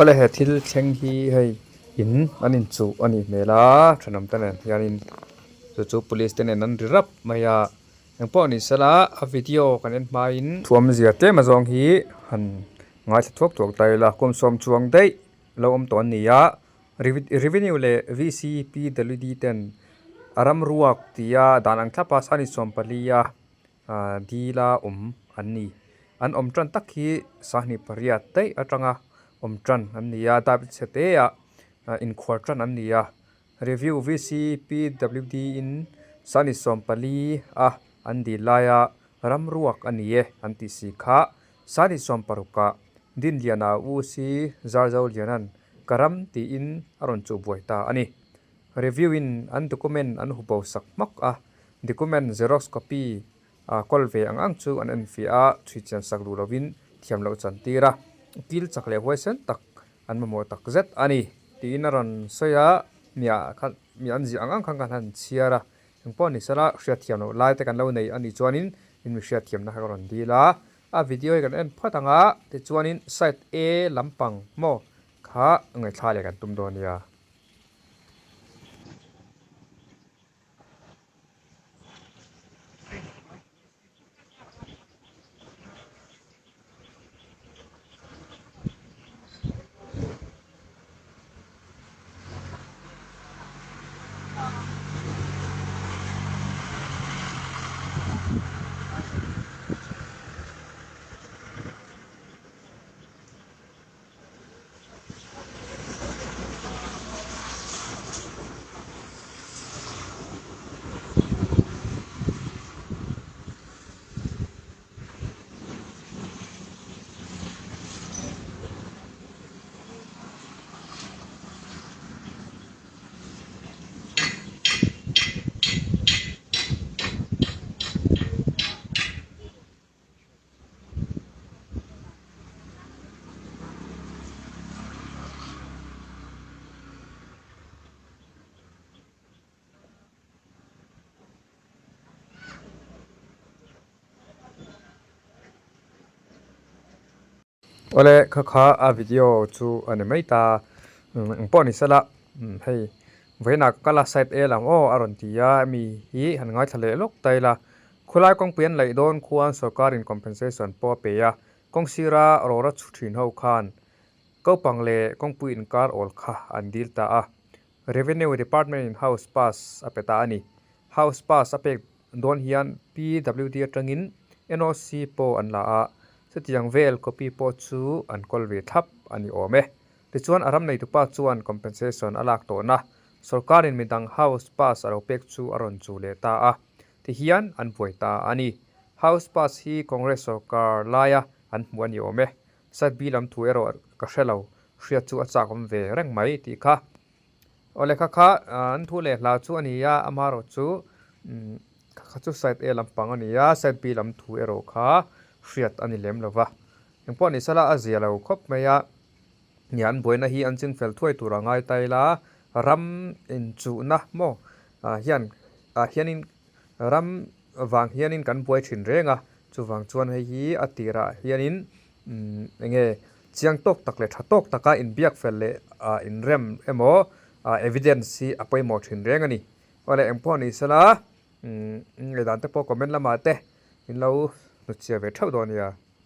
Awle he thil thleng hi hei in an inchuh a nih hmel a thenawm te nen hianin chu chu police te nen an ri rap mai a engpawh ni sela a video kan en hmain thuamzia tlem azawng hi han ngaithla thuak thuak ta ila kum sawm chuang daih lo awm tawh an ni a revenue leh V_C_P_W_D ten a ram ruak tia dan ang thlap a sani sawmpali a. Ahh dila awm an ni. An awm tan tak hi 28 daih atanga awm tan an ni a, dap chhe te ah inkhuar tan an ni a. Review VCPWD in 24 a an dil laia ram ruak a ni e an tih si kha 26 ah Dinliana UC Zarzolianan ka ram tiin a rawn chuh buai ta a ni. Review in an document an hubo sak hmak a. Document xerox copy a kawl ve ang ang chu an enfiah a, chhui chian sak duh lovin thiam loh chan tir a, kil chak leh huaisen tak an mamawh tak zet a ni tiin a rawn sawi a, mi ah khan mi an ziah ang ang khan kan han chhiar a, engpawh ni sela hriatthiam loh lai te kan lo nei a nih chuanin in mi hriatthiamna kha ka rawn dil a, a video hi kan en phawt ang a, tichuanin side A lampang maw kha ngaihthla leh kan tum dawn nia. Awle kha kha a video chu a ni mai ta engpawh ni sela hei vawiinah ka kal a side A lang aw a rawn ti a mi hi han ngaithla leh lawk ta ila. Khulai kawngpui an laih dawn khuan sorkarin compensation pawh a pe a, kawng sira rawra chhu thin ho khan kopang leh kawngpui inkar awl kha an dil ta a. Revenue Department in house pass a pe ta a ni. House pass a pek dawn hian PWD atangin NOC pawh an la a, chutiang vel copy pawh chu an kawl ve thlap a ni awm e. Tichuan a ram neitupa chuan compensation a lak tawhna sorkarin midang house pass a lo pek chu a rawn chu leh ta a. Ti hian an buai ta a ni. House pass hi Congress sorkar laia an hmu a ni awm e. Side B lam thu erawh ka hre lo, hriat chu a chak awm ve reng mai tih kha. Aw lehkha kha an thu leh hla chu a ni a, amaherawh chu kha kha chu side A lampang a ni a, side B lam thu erawh kha hriat a ni lem lo va. Engpawh ni sela a zia lo khawp mai a, nia an buaina hi an chingfel thuai tur a ngai ta ila, ram inchuhna maw hian ah hianin ram vang hianin kan buai thin reng a, chuvang chuan hei hi a tirah hianin umm enge chiang tawk tak leh tha tawk taka inbiak fel leh ah inrem emaw ah evidence hi a pawimawh thin reng a ni. Awle engpawh ni sela umm ngaihdan te pawh comment lamah te in lo hnutchhiah ve theuh dawn nia.